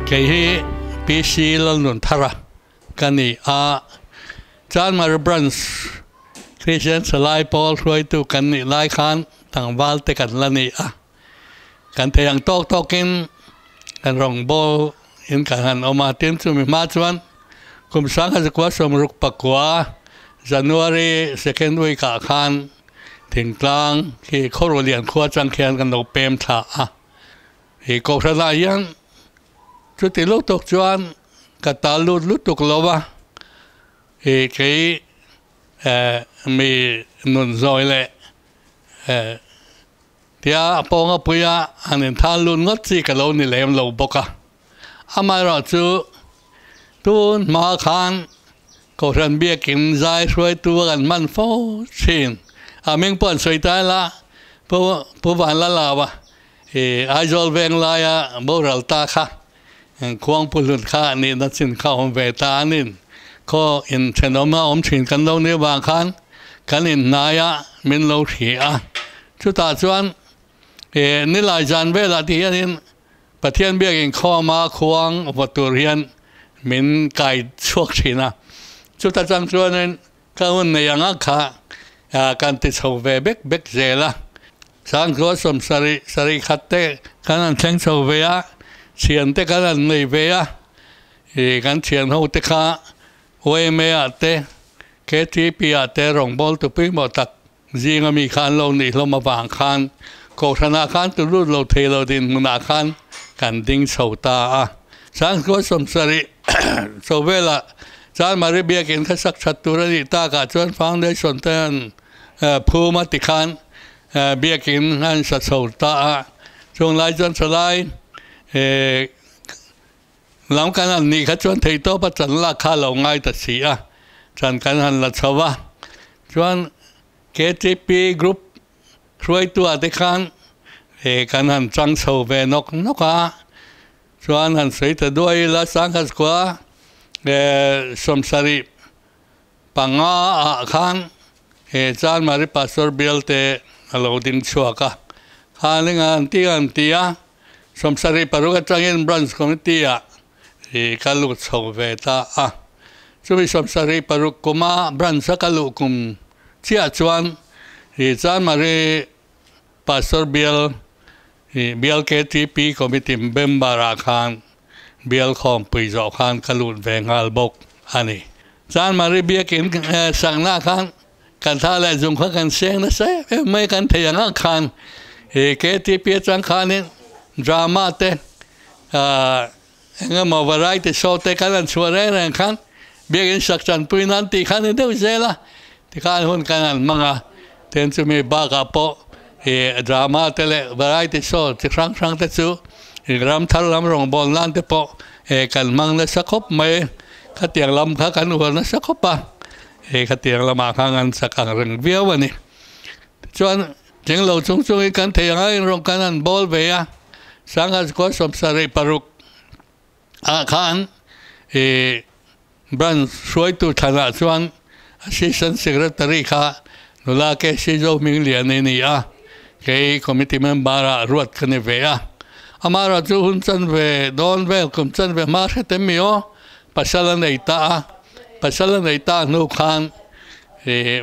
Kei hi PC Lalnunthara ka ni a, Chanmar Branch Christian Salai Pawl hruaitu kan nih lai khan tlangval te kan la ni a, kan thei ang tawk tawkin kan rawngbâwl in kan han awm a, tin chumi hma chuan kum 1969 January second week ah khan thingtlang khi Khawruhlian khua atang khian kan lo pem thla a, hi kohhran ah hian chuti lutuk chuan ka tal lut lutuk lo a, hi kei mi nun zawi leh Tia a pawnga puia han inthan lut ngawt chi ka lo ni lem lo bawk a. Amaherawh chu tun hma khan Kohhran biakin zai hruaitu a kan hman fo thin. A hming pawh an sawi ta ila Pu Pu Vanlalava i Aizawl veng laia boral ta kha Khuangpu hlut kha nihna chin kha awm ve ta anin khaw inthenawm a awm thin kan lo nih avang khan kan inhnaia min lo hri a. Chutah chuan nilai zan velah ti hianin Pathian biakin khawma khuang va tur hian min kai chhuak thin a. Chuta chang chuanin ka hun nei anga kha kan ti chho ve bek bek zel a. Sangkua sawmsarih sarih khat te kan han thleng chho ve a, thian te kan han nei ve a, kan thian ho te kha YMA ah te KTP ah te rawngbâwl tu pawimawh tak Zinga mi kha an lo nih hlawm avang khan Kohhranah khan tu lut lo thei lo dinhmunah khan kan ding chho ta a. Sangkua sawmsarih chho velah Chanmari biakin kha sak that tur a nih takah chuan Foundation te an phum a tikhan biakin an sa chho ta a. Chung lai chuan thalai Lam kan han nih kha chuan theihtawp a chan lak kha a lo ngai ta si a, chan kan han la chho a. Chuan KTP group hruaitu ah te khan kan han chang chho ve nawk nawk a, chuan han sawi ta duai ila Sangha khua sawmsarih panga ah khan Chanmari Pastor bial te a lo ding chhuak a, khanin an ti an ti a. 76 atangin Branch Committee ah i ka lut chho ve ta a. Chumi 76 kuma Branch a ka luh kum chiah chuan i Chanmari Pastor Bial i Bial KTP Committee member ah khan Bial khawmpui zawh khan ka lut ve nghal bawk a ni. Chanmari biakin sakna khan Kan thla leh zung kha kan seng nasa em em mai kan thei ang ang khan i KTP atang khanin drama te eng emaw variety show te kan han chhuah reng reng khan biakin sak chanpui nan tih khan ni deuh zel a tikhan hun kan han hmang a tin chumi bakah pawh i drama te leh variety show chi hrang hrang te chu i ram thar lam rawngbâwl nan te pawh kan hmang nasa khawp mai khatiang lam kha kan uar nasa khawp a. Hei khatiang lamah khan an chak ang reng viau a ni. Tichuan, tling lo chung chungin kan thei anga inrawng kan han bawl ve a, Sangha khua 76 ah khan ih Branch hruaitu thlanah chuan Assistant Secretary kha nula KC Zohminglian a ni a, kei Committee member ah ruat ka ni ve a. Amaherawhchu chu hun chanve dawn vel kum chanve hma hret em mi aw, pasal a nei ta a. Pasal a nei ta hnu khan ih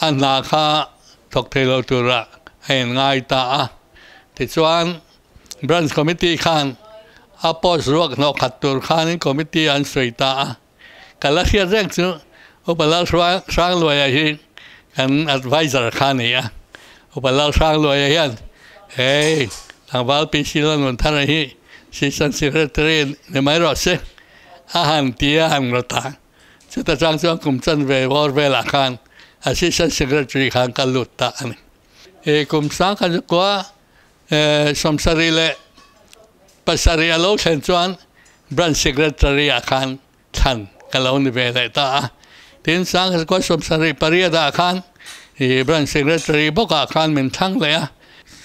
a hna kha thawk thei lo tura a inngai ta a. Tichuan Branch Committee khan a post ruak hnawh khat tur khanin Committee an sawi ta a. Ka la hriat reng chu Upa Lalhrangluaia hi kan adviser kha a ni a. Upa Lalhrangluaia hian hei tlangval PC Lalnunthara hi Assistant Secretary ni mai rawh se. A han ti a han rawt a, chuta chang chuan kum chanve bawr velah khan Assistant Secretary khan ka lut ta a ni. I kum sang kha chu kua 77 a lo thlen chuan Branch Secretary ah khan thlan ka lo ni ve leh ta a. Tin, sang kha chu kua 78 ah khan i Branch Secretary bawkah khan min thlang leh a.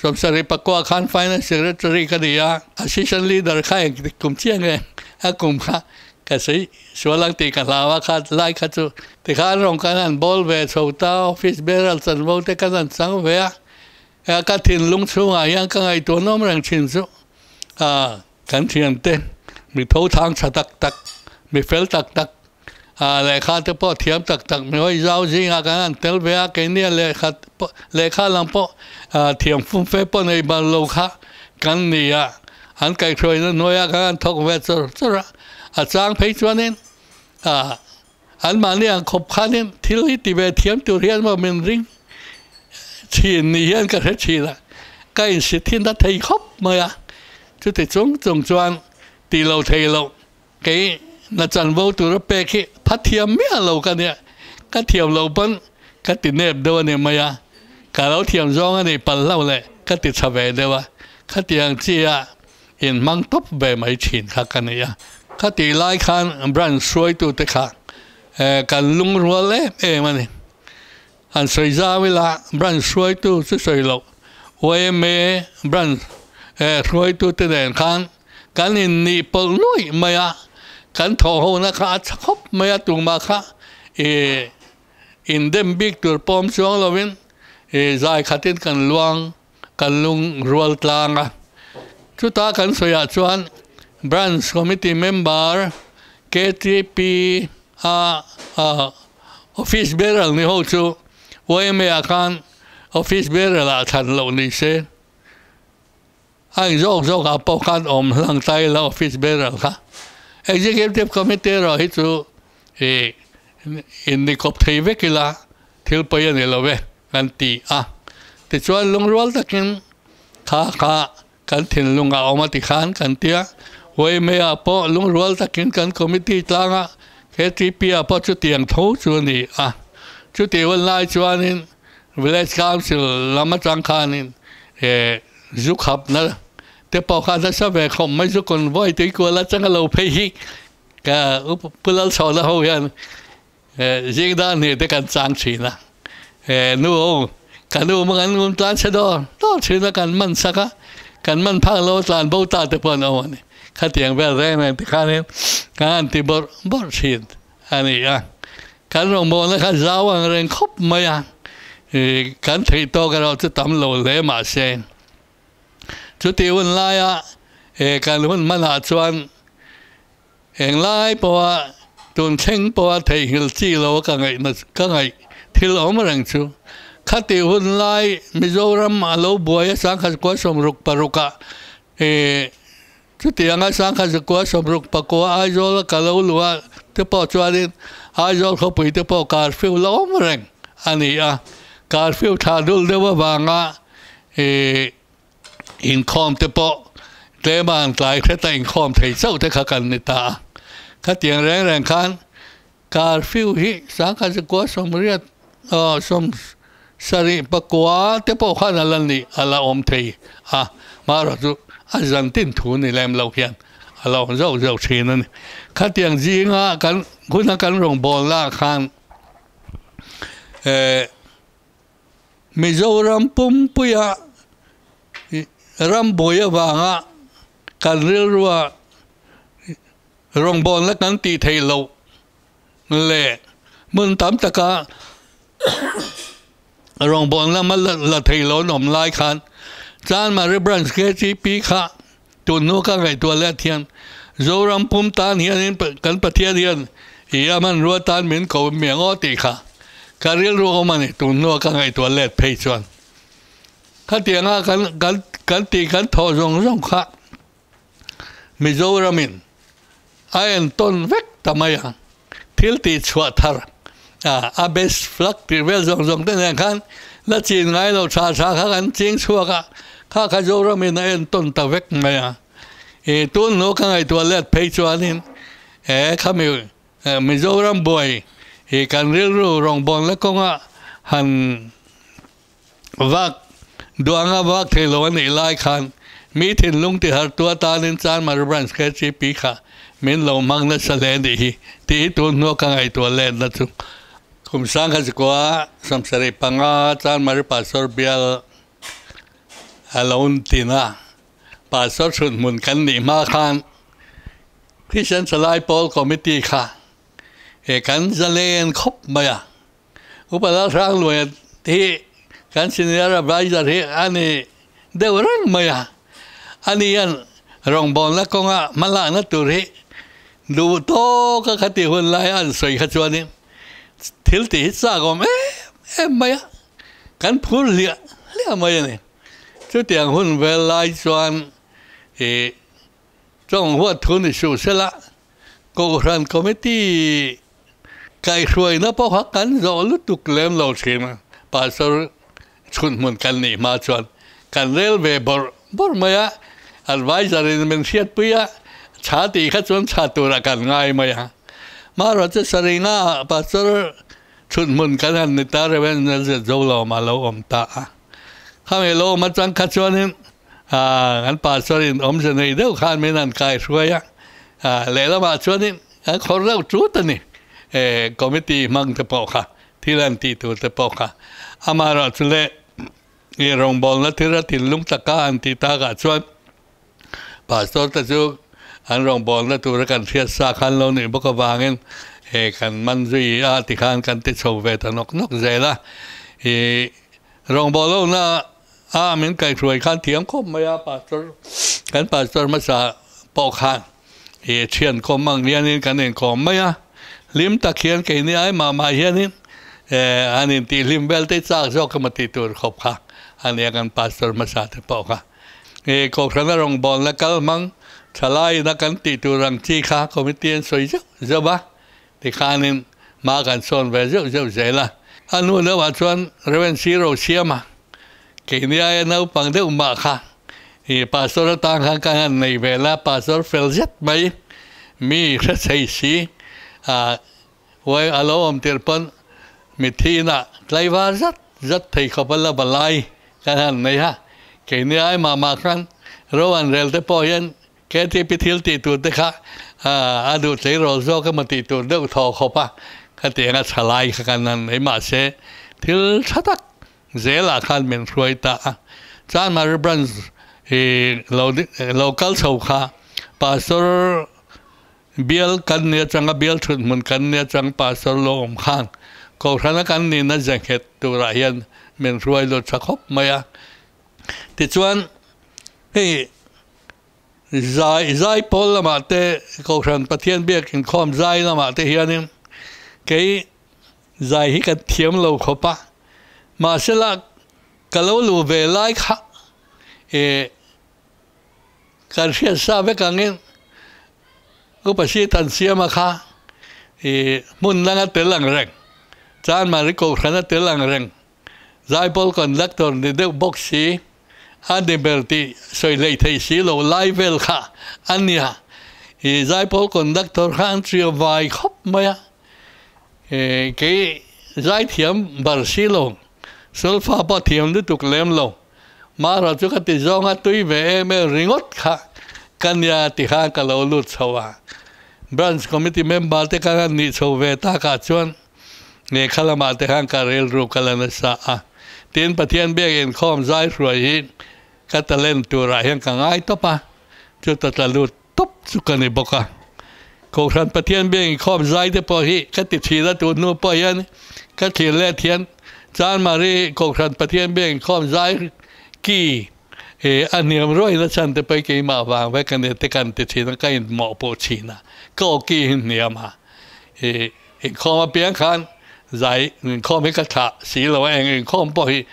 79 khan Finance Secretary ka ni a, Assistant Leader kha engtik kum chiah nge a kum kha ka sawi sual ang tih ka hlau a, kha lai kha chu tikhan rawng kan han bawl ve chho ta, Office Bearer chanvo te kan han chang ve a, ka thinlung chhungah hian ka ngaihtuah nawm reng thin chu kan thiante. Mi tho thang tha tak tak, mi fel tak tak, lehkha te pawh thiam tak tak, mi hawi zau zingah kan han tel ve a, keini a lehkha pawh lehkha lam pawh thiam fumfe pawh nei bal lo kha kan ni a, an kaihhruaina hnuaiah kan han thawk ve chawr chawr a, a chang phei chuanin anmahni ang khawp khanin thil hi ti ve thiam tur hian maw min ring thin ni hian ka hre thin a, ka insi thin a thei khawp mai a, chuti chung chung chuan tih lo thei loh kei na chanvo tura pek hi pha thiam miah lo ka nia, ka thiam loh pawn ka ti nep deuh a ni mai a, ka lo thiam zawng a nih palh hlauh leh ka ti tha ve deuh a, khatiang chi a in hmang tawp ve mai thin kha ka ni a. Kha tih lai khan branch hruaitute kha kan lungrual em em a ni. An sawi zau ila branch hruaitu chu sawi loh yma branch hruaitute nen khan kan innih pawlh nuaih mai a, kan thawhhona kha a tha khawp mai a, tumah kha indem bik tur pawm chuang lovin zai khatin kan luang kan lung rual tlang a. Chuta kan sawiah chuan Branch Committee Member KTP a Office Bearer ni ho chu yma ah khan Office Bearer ah thlan loh ni se. A eng zawk zawk ah pawh khan awm hlang ta ila Office Bearer kha. Executive Committee erawh hi chu ih in ni kawp thei vek ila thil pawi a ni lo ve kan ti a. Tichuan lungrual takin kha kha kan thinlung a awm a ti khan kan ti a. Yma ah pawh lungrual takin kan committee tlang a, KTP ah pawh chutiang tho chu a ni a. Chutih hun lai chuanin Village Council lam atang khanin zu khapna te pawh kha nasa ve khawp mai zu convoy tuikual atanga lo phei hi ka Pu Lalchhawna ho hian Zing dan hnih te kan chang thin a, he nu ho ka nu mah kan ngun tlan chhe dawr dawr thin a, kan man sak a, kan man phak lo a tlan bo ta te pawh an awm a ni. Khatiang vel reng reng te khanin kan han ti bawrh bawrh thin a ni a. Kan rawngbawlna kha zau ang reng khawp mai a, kan theih tawk erawh chu tam lo hle mahse chutih hun laia kan hun hmanah chuan Englai pawha tun thleng pawha theihnghilh chi lo ka ngaihna ka ngaih thil awm reng chu. Khati hun lai Mizoram a lo buai a sangkhat kua sawmruk paruk ah ih chutianga sangkhat kua sawmruk pakua Aizawl a ka lo luh a te pawh chuanin Aizawl khawpui te pawh curfew la awm reng a ni a. Curfew thla dul deuh avanga ih Inkhawm te pawh tlema an tlai hret a, inkhawm thei chauh te kha kan ni ta a. Khatiang reng reng khan curfew hi sangkhat zakua sawmriat aw sawm sarih pakua te pawh khan a la ni a la awm thei a, marawh chu a zan tin thu ni lem lo hian a la awm zauh zauh thin a ni. Khatiang zinga kan huna kan rawngbawlna ah khan eh Mizoram pumpuia rambuai avanga kan rilrua rawngbawlna kan tih theih loh leh hmun tam taka rawngbawlna la theih loh an awm lai khan Chanmari Branch KTP kha tun hnu ka ngaihtuah leh thian Zoram pum tan hianin kan Pathian hian i a hmanrua tan min ko miang aw tih kha ka rilru awm a ni tun hnua ka ngaihtuah let phei chuan khatianga kan kan kan tih kan thawh zawng zawng kha Mizoramin a entawn vek ta mai a thil tih chhuah thar a best flag tih vel zawng zawng te nen khan la chin ngai lo tha tha kha kan ching chhuak a kha kha Zoramin a entawn ta vek mai a ih tun hnu ka ngaihtuah let phei chuanin he khami Mizoram buai ih kan rilru rawngbawlna kawnga han Vak, duanga vak thei lo a nih lai khan mi thinlung tihartu atanin Chanmari Branch KTP kha min lo hmang nasa hle nih hi tih hi tun hnua ka ngaihtuah letna chu. Kum sangkhat zakua sawmsarih panga Chanmari Pastor bial a lo tin a, Pastor thut hmun kan nih hma khan Christian Thalai Pawl Committee kha he kan zalen khawp mai a. Upa Lalhrangluaia hi kan senior adviser hi a ni deuh reng mai a, ani hian Rawngbawlna kawnga hmalakna tur hi duh tawka khati hun lai an sawi kha chuanin thil tih hi chak awm em em mai a, kan phur hliah hliah mai a ni. Chutiang hun vel lai chuan ih tawng huat thu ni suh sela Kohhran Committee kaihhruaina pawha kan zawh lutuk lem lo thin a, Pastor chhun hmun kan nih hma chuan kan rel ve bawrh bawrh mai a, adviser in min hriatpui a, tha tih kha chuan tha turah kan ngai mai a. Marawh chu Saringa Pastor chhun hmun kan han ni ta reuh en a zet zo lo mah lo awm ta a. Khami lo awm atang kha chuanin Kan pastor in awmze nei deuh khan min han kaihruai a, lehlamah chuanin kan khawr deuh tut a ni. Committee hmang te pawh kha thil an tih tur te pawh kha amaherawh chu le i rawngbawlna thil a thinlung taka an tih takah chuan pastor te chu an rawngbawlna tura kan hriat sa khan lo nih bawk avangin kan man zui a tikhan kan ti chho ve ta nawk nawk zel a. Rawngbawlna A min kaihhruai khan thiam khawp mai a, pastor kan pastor hmasa pawh khan ih thian khawm ang hianin kan inkawm mai a, hlim tak hian keini ai mah mah hianin eh an intih hlim vel te chak zawk emaw tih tur khawp kha a nia kan pastor hmasa te pawh kha. Ih kohhrana rawngbawlna kal hmang thalaiina kan tih tur ang chi kha committee an sawi zeuh zeuh a, tikhanin hma kan sawn ve zeuh zeuh zel a. A hnu deuhah chuan Rev. Siro Siama Keini aia naupang deuh mah kha i pastor atang khan ka han nei ve la, pastor fel zet mai, mi hre thei si, ah uai a lo awm tirh pawn mitthi inah tlaivar zat zat thei khawp a la va lai kan han nei a, keini ai mah mah khan ro an rel te pawh hian KTP thil tih tur te kha a duh tleirawl zawk emaw tih tur deuh thaw khawp a, khatiang a tha lai kha kan han nei mahse thil tha tak Zelah khan min hruai ta a, Chanmari Branch hi lo lo kal chho kha Pastor bial kan nia changa bial thut hmun kan nia chang Pastor lo awm khan Kohhrana kan nihna ze nghet turah hian min hruai lut tha khawp mai a. Tichuan hei zai zai pawl lamah te Kohhran Pathian biak inkhawm zai lamah te hianin kei Zai hi ka thiam lo khawp a, mahsela ka lo luh ve lai kha eh kan hriat sa vek angin Upa Sitan Siama kha eh hmun danga tel ang reng, Chanmari Kohhrana tel ang reng, Zaipawl conductor ni deuh bawk si, a ni ber tih sawi hlei thei si lo lai vel kha a nia. I Zaipawl conductor kha an tia vai khawp mai a. Kei zaithiam bar si lo, solfa pawh thiam lutuk lem lo, Mara chu ka ti zawng a tui ve em em ringawt kha ka nia ti khan ka lo lut chho a. Branch Committee member te khan an nih chho ve takah chuan lehkha lamah te khan ka rilru ka la nasa a. Tin, Pathian biak inkhawm zai hruai hi ka talent turah hian ka ngai tawp a, chuta tla lut tawp chu ka ni bawk a. Kohhran Pathian biak inkhawm zai te pawh hi ka ti thin a, tun hnu pawh hian ka thlir let hian Chanmari Kohhran Pathian biak inkhawm zai ki a hniam ruai na chhan te pawh hi keimah vang vek a ni te kan ti thin a, ka inmawhpawh thin a, ka aw ki hi hniam a. Inkhawm apiang khan zai inkhawm hi ka thlah si lo a, eng inkhawm pawh hi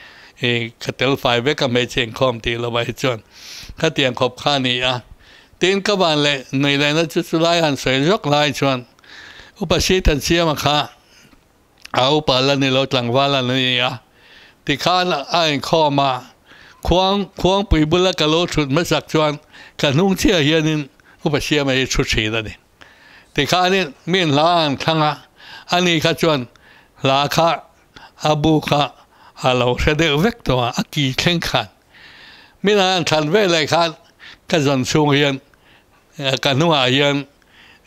ka tel fai vek a hmeichhe inkhawm tih lovah hi chuan khatiang khawp kha a ni a. Tin ka van leh nui lehna chu chulai han sawi zawk lai chuan Upa Sithan Siama kha a upa la ni lo tlangval a ni a, tikhan a inkhawm a, khuang khuangpui bula ka lo thut hmasak chuan ka hnung chiah hianin Upa Siama hi thu thin a ni. Tikhanin min hla an thlang a, ani kha chuan hla kha a bu kha a lo hre deuh vek tawh a, a ki thleng khan. Min an thlan ve leh khan ka zawn chhung hian ka hnungah hian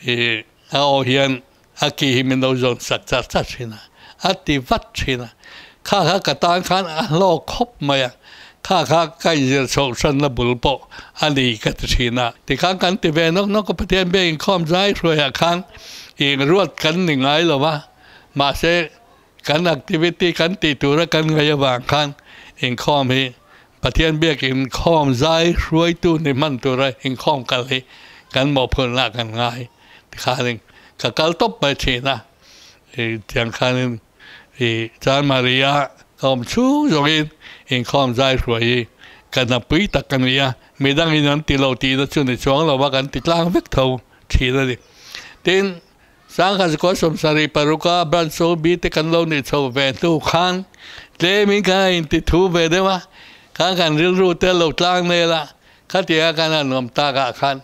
ih a aw hian a ki hi min lo zawn sak char char thin a, a ti vat thin a. Kha kha ka tan khan a hlawk khawp mai a, kha kha ka inzir chhoh hranna bul pawh a ni ka ti thin a. Tikhan kan ti ve nawk nawk a, Pathian biak inkhawm zai hruaiah khan inruat kan ni ngai lo va, mahse kan activity kan tih tura kan ngaih avang khan inkhawm hi. Pathian biak inkhawm zai hruaitu ni hman tura inkhawm kal hi kan mawhphurhna ah kan ngai tikhanin ka kal tawp mai thin a, tiang khanin i Chanmari-a ka awm chhung zawngin inkhawm zai hruai hi ka hnapui tak a ni a, midangin an ti lo tihna chu ni chuang lo va kan ti tlang vek tho thin a ni. Tin, Sangha zakua 76 a Branch OB te kan lo nih chho ve hnu khan tlemin kan a inti thu ve deuh a, khan kan rilru te lo tlang nel a, khatia kan han awm takah khan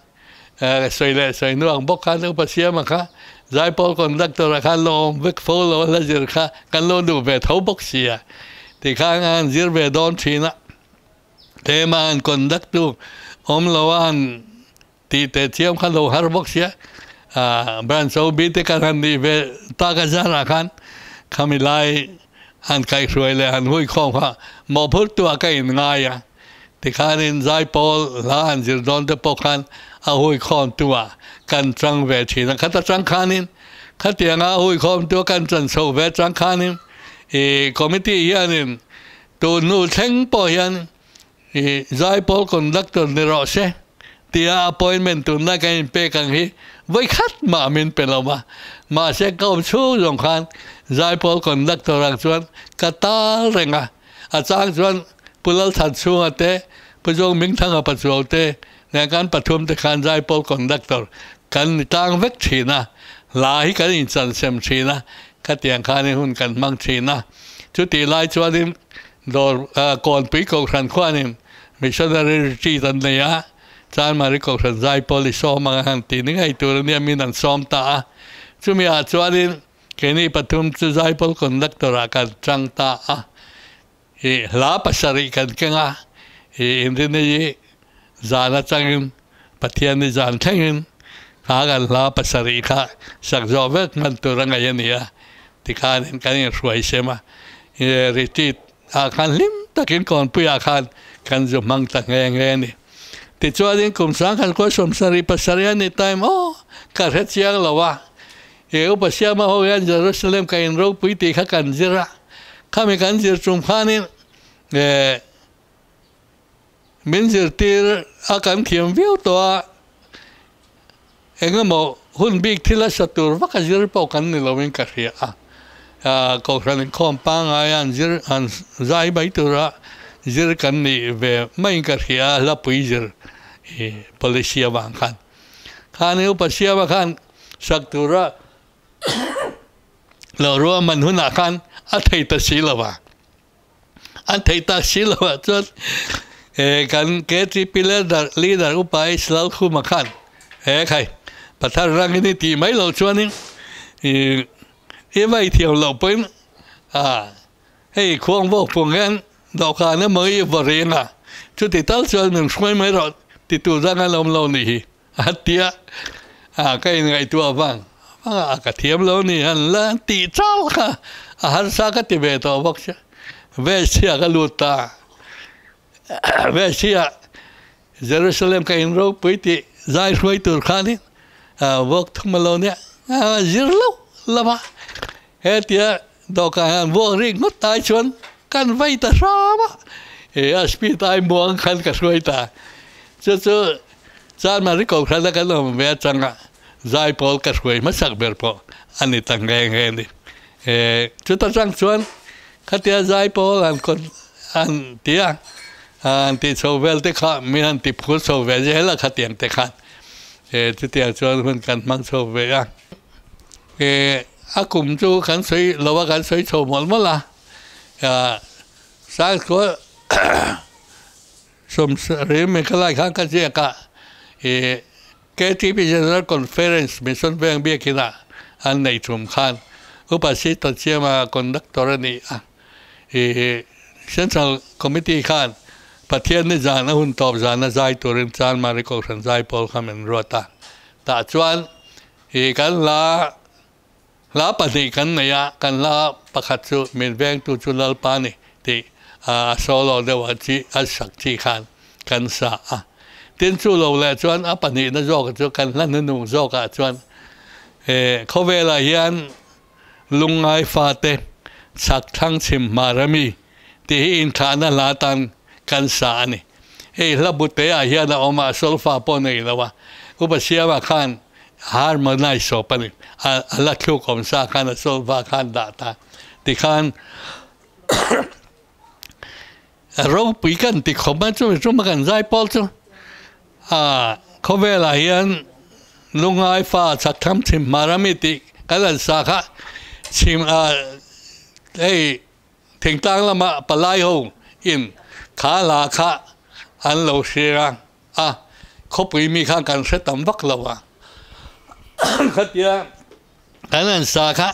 sawi leh sawi hnu ang bawk khan Upa Siama kha Zaipawl conductor ah khan lo awm vek fo lo a hla zir kha kan lo duh ve tho bawk si a, tikhan a han zir ve dawn thin a, tlema han conduct tu awm lo a han Tih teh thiam kha lo har bawk sia, Branch OB te kan han nih ve tak a zarah khan khami lai han kaihhruai leh han huikhawm kha mawhphurh tu ah ka in ngai a, tikhanin Zaipawl hla han zir dawn te pawh khan a huikhawm tu ah kan chang ve thin a, khata chang khanin khatianga a huikhawm tu a kan chan chho ve chang khanin ih committee hianin tun hnu thleng pawh hian I Zaipawl conductor ni rawh se tia appointment tunlai kan inpek ang hi vawi khat mah min pe lo va, mahse ka awm chhung zawng khan Zaipawl conductor ang chuan ka tal reng a, a chang chuan Pu Lalthan chhunga te, Pu Zawng Mingthanga Pachuau te nen kan pathum te khan Zaipawl conductor kan ni tlang vek thin a, hla hi kan inchan sem thin a, khatiang khanin hun kan hmang thin a, chutih lai chuanin Dawr Kawnpui Kohhran khuanin Missionary Retreat an nei a, Chanmari Kohhran Zaipawl i sawm ang a han tih ni ngei tur a nia min an sawm ta a. Chumi ah chuanin keini pathum chu Zaipawl Conductor ah kan chang ta a. I hla pasarih kan keng a, i inrinna hi zan atangin Pathian ni zan thlengin kha kan hla pasarih kha sak zawh vek hman tur a ngaih a ni a, tikhanin kan inhruai sem a, retreat ah khan hlim takin kawnpuiah khan kan zu hmang ta nghe nghe a ni. Tichuanin kum 1977 a ni time aw ka hre chiang lo a, i upa siama ho hian Jerusalem ka inropui tih kha kan zir a, khami kan zir tum khanin Min zirtir a kan thiam viau tawh a, eng emaw hun bik thil a sa tur vak a zir pawh kan ni loin ka hria a. Kohhran inkhawm pangngai a an zir an zai mai tura zir kan nih ve maiin ka hria a, hlapui zir i policy avang khan. Khan i upa siama khan sak tura lo ruahman hunah khan a thei ta si lo va. An theih tak si lo ah chuan kan KTP leader leader upa Israel Khuma khan he khai Pathar rangin i tih mai loh chuanin i i vai thiam loh pawhin a hei khuang vawk pung hian dawhkan emaw i vaw reng a chuti tal chuan min hruai mai rawh ti tur dang an awm lo nih hi a tia a ka inngaihtuah vang vang a ka thiam lo ni han la tih chau kha a harsa ka ti ve tawh bawk sia Veshia ka lut ta Veshia Jerusalem ka in ropui tih zai hruai tur khanin vawk thum a lo nia a zir lo lama hetia dawhkan hian vuak rik ngawt ai chuan kan vei ta hram a a speed ai muang khan ka hruai ta chu chu Chanmari Kohhrana kan awm ve atanga zaipawl ka hruai hmasak ber pawh a ni ta nghe nghe a ni. Chuta tang chuan khatia zaipawl an an ti a, an tih chho vel te kha min han ti phur chho ve zel a khatiang te khan. Chutiang chuan hun kan hmang chho ve a. A kum chu kan sawi lo a, kan sawi chho mawlh mawlh a. Sangchhuah Sawmsarih Meghalaya khan ka ziak a, ih KTP General Conference Mission Veng biakinah an neih thum khan Upa Sita Chiama conductor a ni a, ih Central Committee khan Pathian ni zan a hun tawp zana zai turin Chanmari Kohhran Zaipawl kha min ruat a, tah chuan ih kan hla Hla pahnih kan nei a, kan hla pakhat chu min vengtu chu Lalpa ni tih a solo deuh a chi a sak chi khan kan sa a. Tin chu lo leh chuan a pahnihna zawk chu kan hla hnuhnung zawkah chuan khawvelah hian lungngai fate chhak thlang chhim hmar ami tih hi inthlahna hla tan kan sa a ni. Hei hla bute ah hian a awm a, solfa pawh nei lo a, Upa Siama khan harmonize sawp a ni, a la thluk awm sa khan a solfa khan dah ta tikhan a ropui kan ti khawp a, chumi chuma kan zai pawl chu a khawvelah hian lungai fa chak tham chhim hmar ami tih kan han sa kha chhim a hei Thingtlang lama palai ho in kha hla kha an lo hria a, khawpui mi khan kan hre tam vak lo a. Khatia kan han sa kha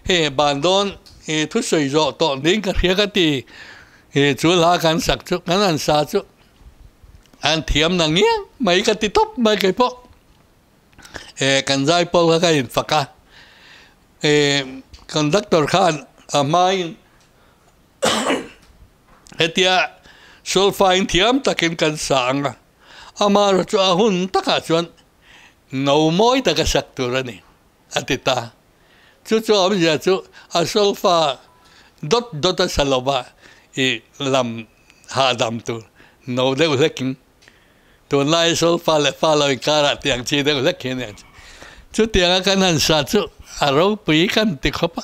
hei ban dawn i thusawi zawh tawh ding ka hria ka ti i chu hla kan sak chu kan han sa chu an thiam na ngiang mai ka ti tawp mai kei pawh. E kan zai pawl kha ka infak a, e conductor khan a hmain hetia solfa in thiam takin kan sa ang a, amaherawhchu chu a hun takah chuan no mawi taka sak tur a ni a ti ta. Chu chu awmzia chu a solfa dawt dawt a sa lova i lam hahdam tur no deuh hlekin Tunlai sawl fa leh fa lo inkarah tiang chi deuh hlek hi a nia. Chutianga kan han sa chu a ropui kan ti khawp a,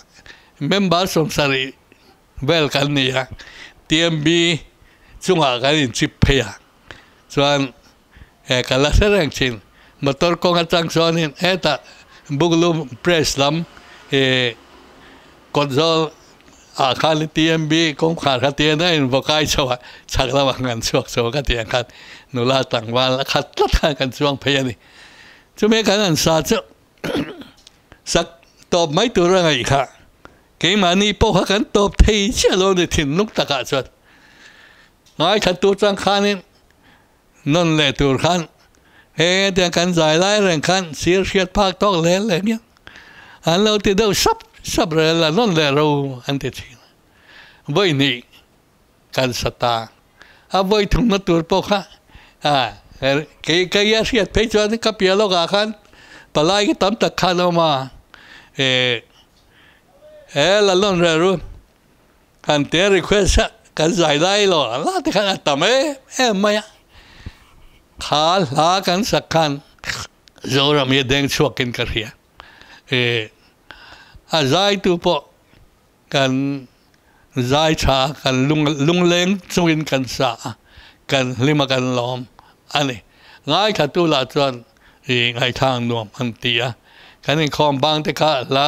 member 70 vel kan ni a, TMB chungah kan inchip phei a, chuan he ka la hre reng thin. Motor kawng atang chuanin hetah Buglum Press lam ih Kawtzawl ah khan TMB kawngkhar kha tian a in vaw kai chho a, chhak lamah kan chhuak chho a ka tih ang khan nula tlangval a khat tlat khan kan chuang phei a ni. Chumi kan han sa chu sak tawp mai tur a ngaih kha keimahni pawh kha kan tawp thei chiah lo a ni thinlung takah chuan ngaithla tur chuan khanin nawn leh tur khan he tiang kan zai lai reng khan sir hriat phak tawk leh leh hian an lo ti deuh sap sap rel a nawn leh ro an ti thin a vawi hnih kan sa ta a vawi thumna tur pawh kha a kei kei a hriat phei chuan ka piah lawkah khan palai ki tam tak khan a awm a eh he la nawn reh ru. Kan te request a kan zai lai lo a la te khan a tam em em mai a, kha hla kan sak khan Zoram hi a deng chhuak in ka hria e a zai tu pawh kan zai tha a kan lung lungleng chungin kan sa a kan hlim a kan lawm a ni ngaithla tu lah chuan i ngaithlang nuam an ti a kan inkhawm bang te kha hla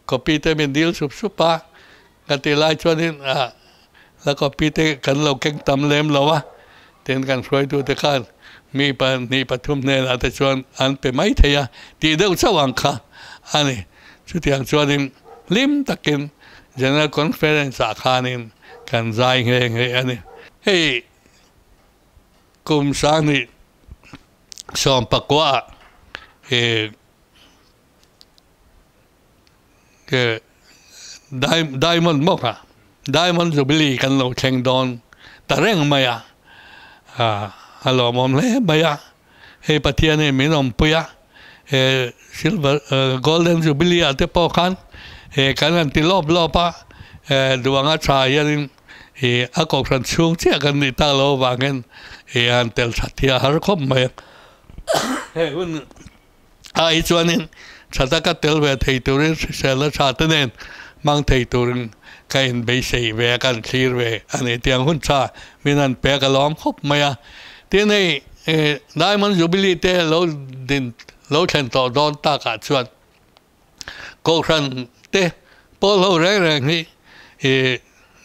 copy te min dil sup sup a. Ka ti lai chuanin la copy te kan lo keng tam lem lo a, tin kan hruaitute khan mi pahnih pathum hnenah te chuan an pe mai thei a tih deuh chauh ang kha a ni. Chutiang chuanin hlim takin General Conference ah khanin kan zai nghe nghe a ni. Hei kum 2019 ah Diamond maw kha Diamond Jubilee kan lo thleng dawn ta reng mai a, a lawmawm hle mai a, hei Pathian hi min awmpui a, he Silver Golden Jubilee ah te pawh khan he kan han ti lawp lawp a, duanga tha hianin a kohhran chhung chiah kan nih tak loh avangin han tel that hi a har khawp mai a, hei hun. Ah hi chuanin tha taka tel ve thei turin hriselna tha te nen hmang thei turin ka inbeisei ve a, kan thlir ve a ni. Tiang hun tha min han pek a lawm khawp mai a. Tin hei Diamond Jubilee te lo din lo thlen tawh dawn takah chuan Kohhran te pawl ho reng reng hi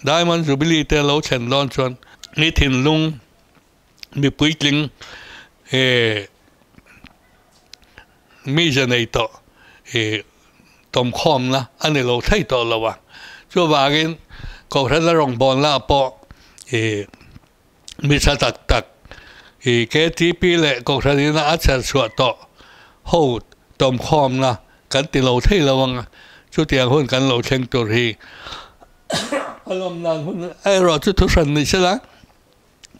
Diamond Jubilee te lo thlen dawn chuan mi thinlung mi puitling mizia nei tawh ih tawmkhawmna a ni lo thei tawh lo a, chuvangin Kohhran a rawngbawlna ah pawh ih mi tha tak tak ih KTP leh Kohhran ina a chher chhuah tawh ho tawmkhawmna kan ti lo thei lo ang a, chutiang hun kan lo thleng tur hi a lawm nan hun erawh chu thuhran ni sela.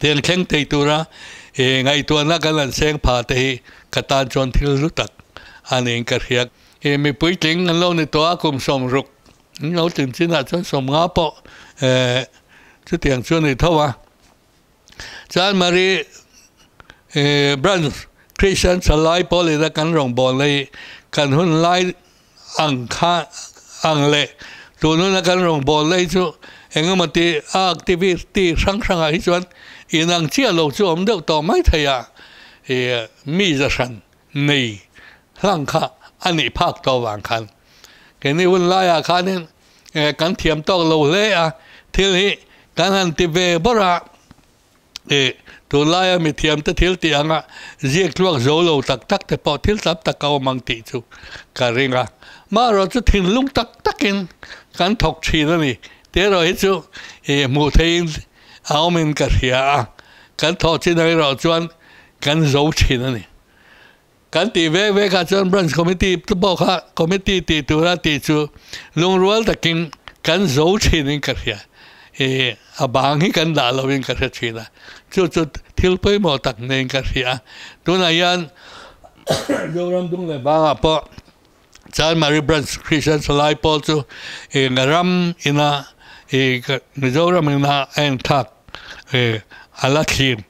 Tiang thleng thei tura i ngaihtuahna kan han seng pha te hi ka tan chuan thil hlu tak a niin ka hria. I mipui tling an lo ni tawh a, kum 60 an lo tlin chinah chuan 50 pawh chutiang chu a ni tho a. Chanmari Branch Christian Thalai pawl ina kan rawngbawlna hi kan hun lai ang kha ang leh tun huna kan rawngbawlna hi chu engemaw ti a activity hrang hrangah hi chuan inang chiah lo chu awm deuh tawh mai thei a, mi za hran nei hlang kha a nih phak tawh vang khan keini hun laiah khanin kan thiam tawk lo hle a, thil hi kan han ti ve bawrh a. Ih, tunlaia mithiamte thil tih anga ziak tluak zo lo tak tak te pawh thil tam tak a awm ang tih chu ka ring a. Marawh chu thinlung tak takin kan thawk thin a ni. Tih erawh hi chu ih hmuh theihin a awmin ka hria a, kan thawh chin erawh chuan kan zo thin a ni. Kan tih vek vek ah chuan Branch Committee te pawh kha Committee tih tura tih chu lungrual takin kan zo thinin ka hria. Ih a bang hi kan dah loin ka hre thin a, chu chu thil pawimawh tak nen ka hria. Tunah hian Zoram dung leh bangah pawh Chanmari Branch Christian Salai pawl chu ih ram ina ih Mizoram ina a enthlak ih a la thlir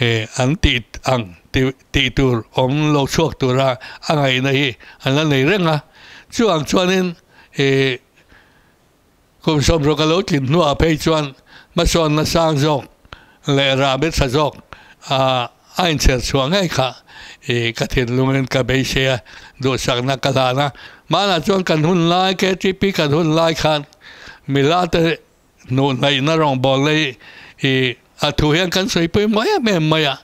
ih an tih ang tih tih tur awm lo chhuak tura a ngaihna hi an la nei reng a. Chuvang chuanin ih Kum sawmruk a lo tlin hnuah phei chuan hmasawnna sang zawk leh rahbi tha zawk a inchher chhuah ngei kha i ka thinlungin ka beisei a, duhsakna ka hlan a. Hmanah chuan kan hun lai, KTP kan hun lai khan milate hnuhnaihna rawngbawlna hi i A thu hian kan sawi pawimawh em em mai a,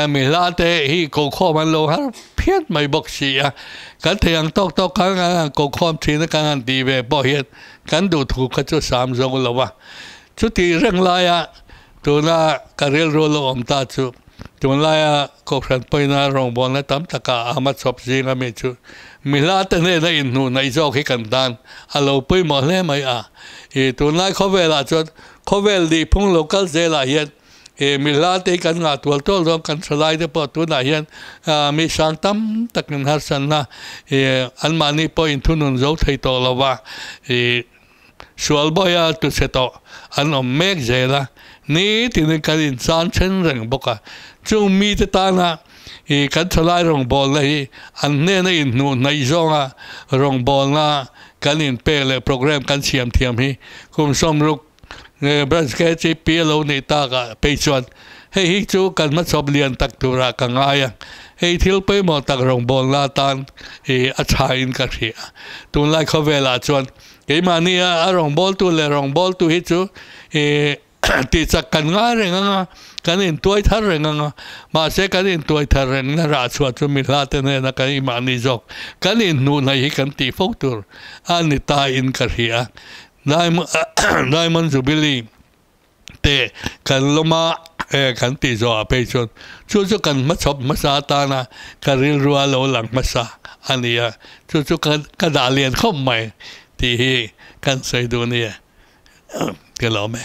mi hla te hi kokhawm an lo har phian mai bawk si a, kan thei ang tawk tawk khan kan han kokhawm thin a, kan han tih ve pawh hian kan duh thu kha chu sam zo lo a. Chuti reng laia tuna ka rilru lo awm ta chu tunlaia Kohhran pawina rawngbawlna tam taka a hmachhawp zing ami chu mi hla te hnena inhnuh naih zawk hi kan tan a lo pawimawh hle mai a. I tunlai khawvelah chuan Khawvel nihphung lo kal zelah hian he mi hla te hi kan ngah tual tual dawn, kan thalai te pawh tunah hian mi sang tam takin harsatna anmahni pawh inthunun zo thei tawh lo va, sual bawia tuchhe tawh an awm mek zel a, nitinin kan inchan then reng bawk a, chung mite tana kan thalai rawngbawlna hi an hnena inhnuh hnaih zawnga rawngbawlna Kan inpek leh program kan siam thiam hi kum 60 nge branch KTP a lo nih takah phei chuan hei hi chu kan hmachhawp lian tak turah ka ngai a, hei thil pawimawh tak rawngbawlna atan hi a thain ka hria. Tunlai khawvelah chuan keimahni a rawngbawltu leh rawngbawltu hi chu ih Tih chak kan ngai reng ang a, kan intuai thar reng ang a, mahse kan intuai thar rengna rah chhuah chu mi hla te hnena kan imahni zawk kan inhnuh hnaih hi kan tih fo tur a ni ta in ka hria. Diamond Jubilee te kan lawm a, kan tih zawhah phei chuan chu chu kan hmachhawp hmasa atana ka rilrua lo lang hmasa a ni a, chu chu ka dah lian khawp mai tih hi kan sawi duh a ni e. Ka lawm e.